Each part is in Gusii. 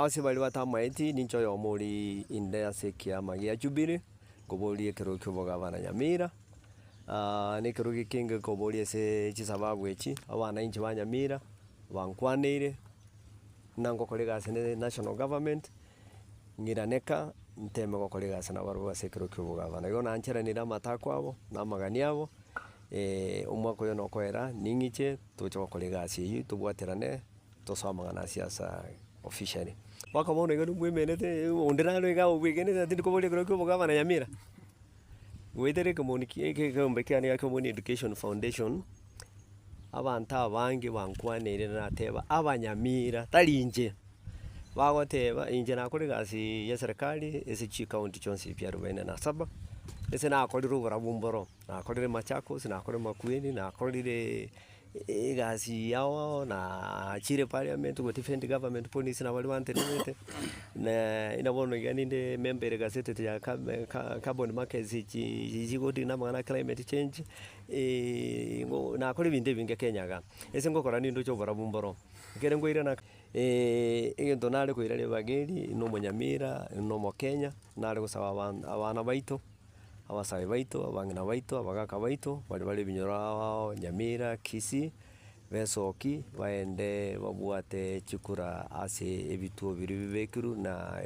Ase baria batamaeti, ninche oyomo oria inde ase ekiama gia Jubilee, nkoboria ekerogo kia obogabana Nyamira, na ekerogo ekenge nkoboria ase chisababu echi, abananchi ba Nyamira bankwaneire, buna ngokora egasi ne national government, ng'iraneka nteme gokora egasi nabarabwo ase ekerogo kia obogabana. Igo nancheranire amatakwa abo, na amagani abo, omwaka oyo nokoera ning'iche toche gokora egasi eywo tobwaterane. Tosoa amang'ana a siasa officially. Mpaka bono iga nimbwemenete onde naro iga obwegenete tindi koboria ekero kia obogabana Nyamira. Goetera ekemoni ki eke ekeombe kiane iga kia Omoni Education Foundation, abanto abange bankwaneire nateba abanyamira tari inche, bagoteba inche nakora egasi ya eserekari ase chikaunti chionsi pi arubaini na saba, ase nakorire oborabu mboro, nakorire Machakos, nakorire Makueni, nakorire egasi yao nachire parliament go defend government policy na baria bantenenerete, na ina bono iga ninde member ere gazetete ya carbon markets chi chigodeal na amang'ana a climate change, ngo nakora ebinto ebinge Kenya igaa. Ase ngokora nindoche oborabu mboro, ekere nkoirana egento nare koira ribaga eri, na omonyamira, na omokenya, nare gosaba aban abana baito. Abasae baito, abang'ina baito, abagaka baito, baria bare ebinyoro ao ao, Nyamira, Kisii, besoki baende babwate chikura ase ebituo biria bibekirwe na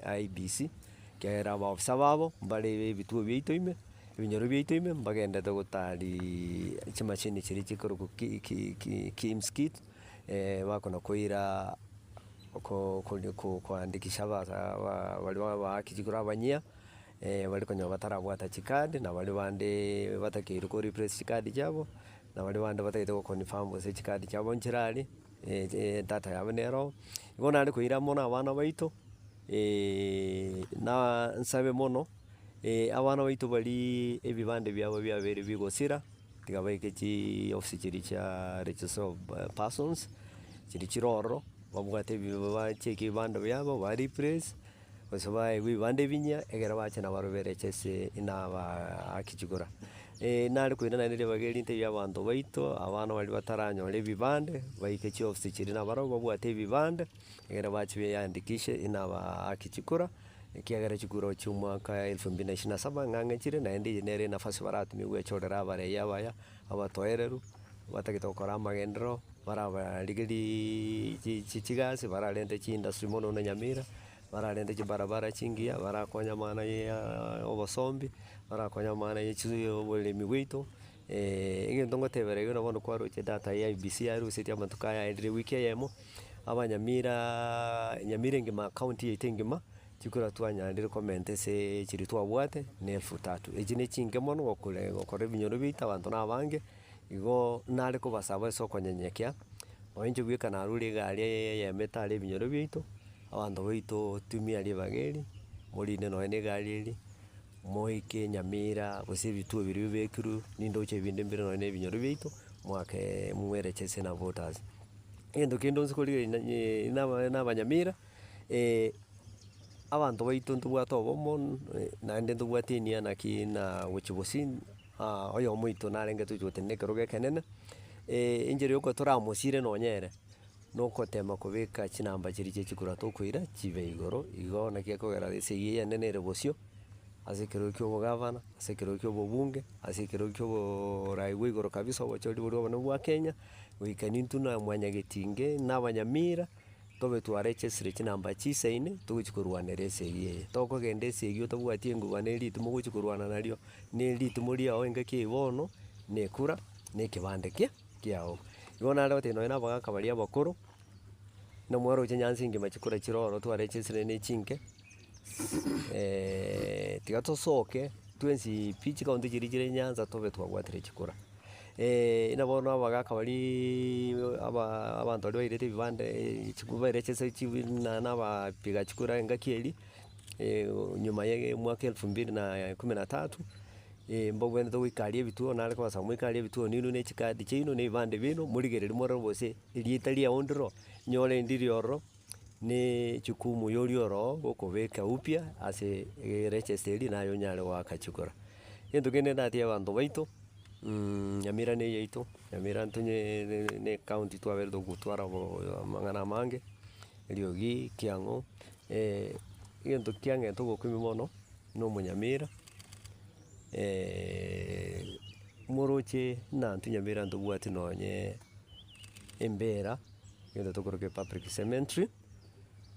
IEBC, ekiagera abaofisa babo mbare ebituo biaito ime, ebinyoro biaito ime, mbagendete gotari chimashini chiria chikorokwa ki ki ki KIEMS kit, bakona koira ko ko koandikisha abasa aba baria babaaki chikura abanyia. Baria konya batarabwata chikadi, na baria bande batakeire ko replace chikadi chiabo, na baria bande batagete go confirm gose chikadi chiabo nchirari, edata yabo nere oo. Igo nare koira mono abana baito, na nsabe mono, abana baito baria ebibande biabo biabeire bigosira, tiga baike chiofisi chiria chia registrar of persons, chiria chire ororo, babwate ebi bacheke ebibande biabo ba replace. Gose baegwe ebibanda ebinyia, ekero bacha nabarobwo bereche ase inabaaki chikura. Nare koira naende ribaga eri ntebie abanto baito, abana baria bataranyora ebibande, baike chiofisi chiria nabarobwo babwate ebibande, ekero bache beandikishe inabaaki chikura, ekiagera chikura chia omwaka elfu mbili na ishirini na saba ng'ang'e chire naende eye nere enafasi baratumie gwechorera abarei abaya, abatoereru, batagete gokora amagenderero, barabarigerii chi chi chigasi, bararente chiindustry mono buna Nyamira, bararente chibarabara chingiya, barakonye amang'ana ya obosombi, barakonye amang'ana ya chi oboremi bwaito, egento ngotebera iga bono kwaroche edata ya IEBC yarusetie amatuko aya aerire ewiki eyemo, abanyamiraaa Nyamira engima county yaito engima, chikura twanyarire komenta ase chiria twabwate na elfu tatu. Echi ne chinke mono gokore gokora ebinyoro biaito abanto na abange, igo nare kobasaba ase okonyenyekia, nonye inche bweka narure egari eyemo etare ebinyoro biaito, abanto baito tumia ribaga eri, morinde nonye na egari eri, moike Nyamira gose ebituo biria bibekirwe, nindoche ebinde mbire nonye na ebinyoro biaito, moake mwerechese na voters. Egento kende onsi korigereria na na abanyamira. Abanto baito ntobwate obomo naende ntobwate enia naki na gochia gosii oyomo oito narenge tochi gotenena ekerogo ekenene, enchera yoka toramosire nonye ere, nokotema kobeka chinamba chiria chia chikura tokoira chibe igoro, igo naki ekogera esegi eye enene ere bosio, ase ekerogo kia obogavana, ase ekerogo kia obobunge, ase ekerogo kia oborai bwa igoro kabisa obochori boria obonene bwa Kenya, goika nintwe na mwanyagetinge na abanyamira. Tobe twarechesire chinamba chisaine, togochia korwanera esegi eye. Tokogenda esegi otabwati enguba na eritimo ogochia korwana nario, na eritimo riao engaki eye bono, na ekura, na ekebande kia kiao. Igo nare gotebia nonye na abagaka baria abakoro, buna mwaroche nyansi engima chikura chire ororo twarechesire na echinke, tiga tosoke twensi pi chikaunti chiria chire nyanza tobe twabwatire chikura. Buna bono abagaka bariaaa aba abanto baria bairete ebibande bairechese chibi na na abapiga chikura engaki eria, nyuma ya omwaka elfu mbili na kumi na tatu, mbabwenerete goika aria ebituo nare kobasaba moike aria ebituo ninwe na echikadi chiaino na ebibande biaino morigereria morore gose erieta riao ndiro, nyore ndiri ororo. Ne jukumu yoria oroo gokobeka upya ase eregister eria naye onyare goaka chikura. Egento kende ndatebi abanto baito, Nyamira na eyaito, Nyamira ntonye ne ecounty twaberete gotwara amang'ana amange. Eriogi kiang'o, egento kiang'ete obokumia mono, na omonyamira, moroche buna intwe nyamira ntobwati nonye embera, egento tokoroka epublic cemetery,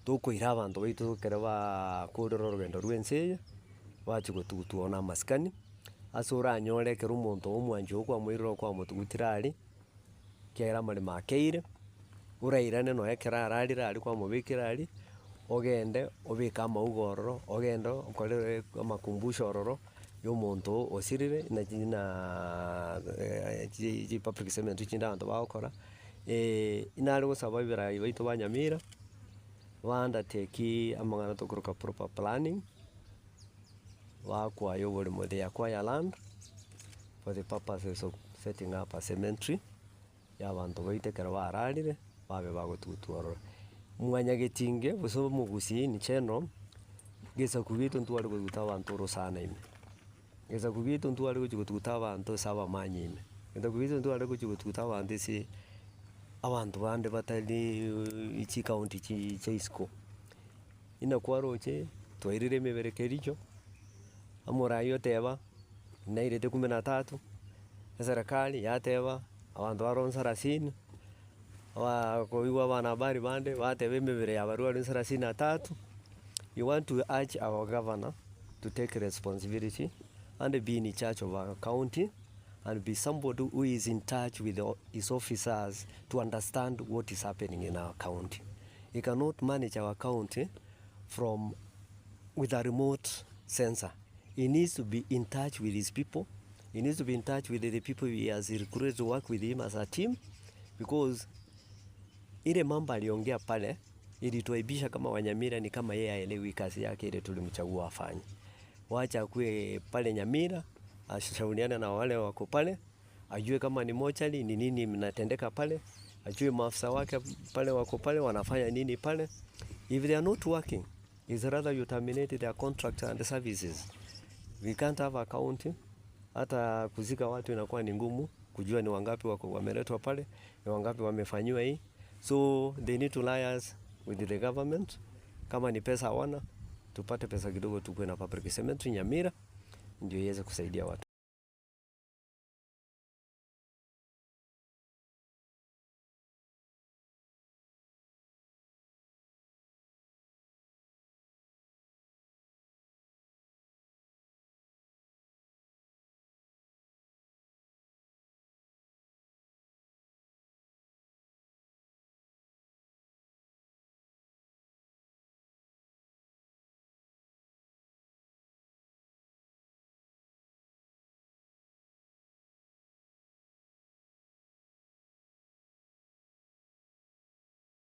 tokoira abanto baito ekero baakorire orogendo rwa ense eye, bachia gotugutwa na amasikani, ase oranyore ekero omonto omwanchi oo kwamoirire oo kwamotugutire aria, ekiagera amaremo akeire, orairane nonya ekero ararire aria kwamobekire aria, ogende obeke amauga ororo, ogende okore amakumbusho ororo, ya omonto osirire nachi naaa chi chipublic cemetery chinde abanto bagokora, nare gosaba ebirai baito ba Nyamira, ba undertake amang'ana tokoroka proper planning, bakwaya oboremo they acquire land for the purposes of setting up a cemetery. Ya abanto baito ekero bararire, babe bagotutwa ororo. Mwanyagetinge gose omogusii in general, gesaku giaito ntware gotuta abanto orosana ime, gesaku giaito ntware gochia gotuta abanto ase abamanyi ime, gesaku giaito ntware gochia gotuta abanto ase abanto bande batari chikaunti chi chia isiko. Inwe kwaroche, twairire emebere kericho, omorai oteba, nairete kumi na tatu, eserekari yateba, abanto baroo sarasini, abaa koigwa abanahabari bande bateba emebere yabarwarire sarasini na tatu, you want to urge our governor to take responsibility and be in charge of our county and be somebody who is in touch with his officers to understand what is happening in our county. He cannot manage our county from with a remote sensor. He needs to be in touch with his people, he needs to be in touch with the people he has recruited to work with him as a team because ile mambo aliongea pale ilituaibisha kama Wanyamira, ni kama yeye haelewi kazi yake ile tulimchagua afanye. Wacha akuwe pale Nyamira ashauriane na wale wako pale, ajue kama ni mochari ni nini mnatendeka pale, ajue maafisa wake pale wako pale wanafanya nini pale. If they are not working, is rather you terminate their contract and services. We can't have a county, hata kuzika watu inakuwa ni ngumu kujua ni wangapi wako wameletwa pale, ni wangapi wamefanyiwa hii. So they need to liaise with the government. Kama ni pesa hawana, tupate pesa kidogo tukuwe na public cemetery Nyamira ndio iweze kusaidia watu.